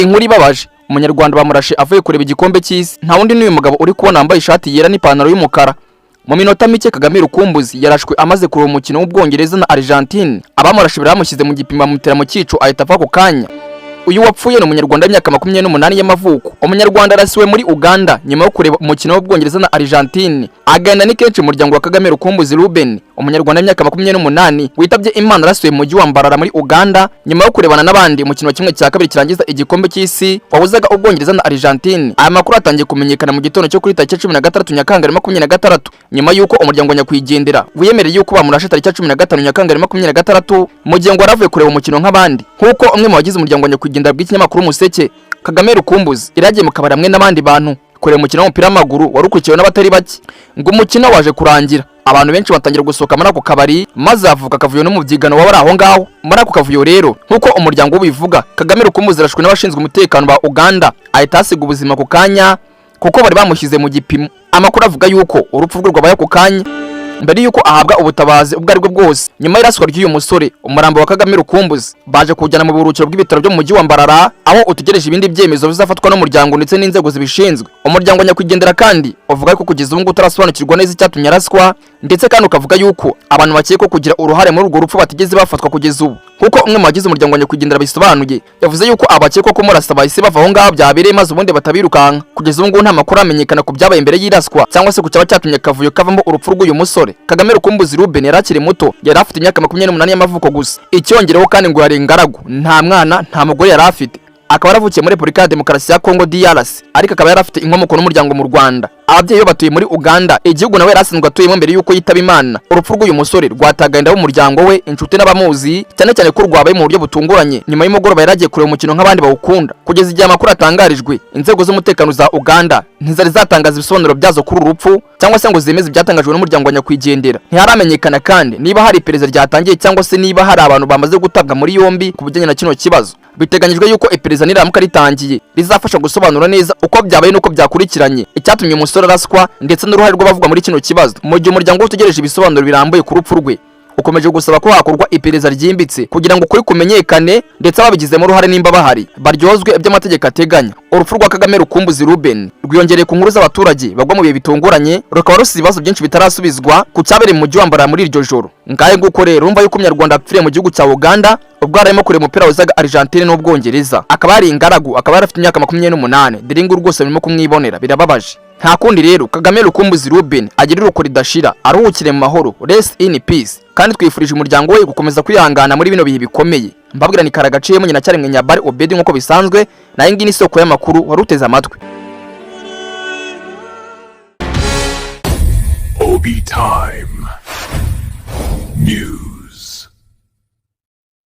Inkuru ibabaje: Umunyarwanda bamurashe avuye kureba igikombe cy'isi. Nta wundi, n'uyu mugabo uri kubona wambaye ishati yera n'ipantaro y'umukara. Mu minota mike Kagame Rukumbuzi yarashwe amaze kureba umukino w'Ubwongereza na Argentine. Abamurashe bamushyize mu gipimo, bamutera mu cyico, ahita apfa ako kanya. Uyu wapfuye ni Umunyarwanda w'imyaka 28 y'amavuko. Umunyarwanda arasiwe muri Uganda nyuma yo kureba umukino w'Ubwongereza na Argentine. Agahinda ni kenshi umuryango wa Kagame Rukumbuzi Ruben, Umunyarwanda w'imyaka 28 witabye Imana arasiwe mu mujyi wa Mbarara muri Uganda nyuma yo kurebana n'abandi umukino wa ½ kirangiza igikombe cy'isi wahuzaga Ubwongereza na Argentine. Aya makuru atangiye kumenyekana mu gitondo cyo kuri tariki 16 Nyakanga 26, nyuma y'uko umuryango wa nyakwigendera wiyemereye yuko bamurashe tariki 15 Nyakanga 26, mu gihe ngo yaravuye kureba umukino nk'abandi. Nk'uko umwe mu bagize umuryango wa nyakwigendera bw'ikinyamakuru Umuseke, Kagame Rukumbuzi yari yagiye mu kabari hamwe n'abandi bantu kureba umukino w'umupira w'amaguru wari ukurikiwe n'abatari bake. Ngo umukino waje kurangira, abantu benshi batangira gusohoka muri ako kabari, maze havuka akavuyo n'umubyigano waba ari aho ngaho. Muri ako kavuyo rero, nk'uko umuryango ubivuga, Kagame Rukumbuzi arashwe n'abashinzwe umutekano ba Uganda, ahita ahasiga ubuzima ako kanya kuko bari bamushyize mu gipimo. Amakuru avuga yuko urupfu rwe rwabaye ako kanya mbere yuko ahabwa ubutabazi ubwo aribwo bwose. Nyuma y'iraswa ry'uyu musore, umurambo wa Kagame Rukumbuzi baje kuwujyana mu buruhukiro bw'ibitaro byo mu mujyi wa Mbarara, aho utegereje ibindi byemezo bizafatwa n'umuryango ndetse n'inzego zibishinzwe. Umuryango nyakwigendera kandi uvuga ko kugeza ubu ngubu utarasobanukirwa neza icyatumye araswa, ndetse kandi ukavuga yuko abantu bakekwa kugira uruhare muri urwo rupfu batigeze bafatwa kugeza ubu. Nk'uko umwe mu bagize umuryango wa nyakwigendera bisobanuye, yavuze yuko abakekwa kumurasa bahise bava aho ngaho byabereye, maze ubundi batabirukanka. Kugeza ubu ngubu nta makuru amenyekana ku byabaye imbere y'iraswa cyangwa se ku cyaba cyatumye akavuyo kavamo urupfu rw'uyu musore. Kagame Rukumbuzi Ruben yari akiri muto, yari afite imyaka 28 y'amavuko gusa. Icyongereho kandi ngo yari ingaragu, nta mwana, nta mugore yari afite. Akaba yaravukiye muri Repubulika ya Demokarasi ya Kongo, DRC, ariko akaba yari afite inkomoko n'umuryango mu Rwanda. Ababyeyi be batuye muri Uganda, igihugu nawe yari asanzwe atuyemo mbere y'uko yitaba Imana. Urupfu rw'uyu musore rwatagaye inda w'umuryango we, inshuti n'abamuzi, cyane cyane ko rwabaye mu buryo butunguranye nyuma y'umugoroba yari agiye kureba umukino nk'abandi bawukunda. Kugeza igihe amakuru atangarijwe, inzego z'umutekano za Uganda ntizari zatangaza ibisobanuro byazo kuri uru rupfu cyangwa se ngo zemeze ibyatangajwe n'umuryango wa nyakwigendera. Ntiharamenyekana kandi niba hari iperereza ryatangiye cyangwa se niba hari abantu bamaze gutabwa muri yombi ku bijyanye na kino kibazo. Biteganyijwe yuko iperereza niramuka ritangiye rizafasha gusobanura neza uko byabaye n'uko byakurikiranye, icyatumye umusore araswa, ndetse n'uruhare rw'abavugwa muri kino kibazo. Mu gihe umuryango we utegereje ibisobanuro birambuye ku rupfu rwe, ukomeje gusaba ko hakorwa iperereza ryimbitse kugira ngo ukuri kumenyekane, ndetse ababigizemo uruhare nimba bahari baryozwe ibyo amategeko ateganya. Urupfu rwa Kagame Rukumbuzi Ruben rwiyongereye ku nkuru z'abaturage bagwa mu bihe bitunguranye, rukaba rusize ibibazo byinshi bitarasubizwa ku cyabereye mu mujyi wa Mbarara muri iryo joro. Ngahe nguko rero, urumva yuko Umunyarwanda apfiriye mu gihugu cya Uganda ubwo yarimo kureba umupira wahuzaga Argentine n'Ubwongereza, akaba yari ingaragu, akaba yari afite imyaka 28. Dore nguyu rwose murimo kumwibonera, birababaje. Nta kundi rero, Kagame Rukumbuzi Ruben agira iruhuko ridashira, aruhukire mu mahoro, rest in peace. Kandi twifurije umuryango we gukomeza kwihangana muri bino bihe bikomeye. Mbabwira ni karagaciyemo nyina cyaremwe Nyabari Obedi nk'uko bisanzwe, nayo ngiyi ni isoko y'amakuru wari uteze amatwi. Obi Time News.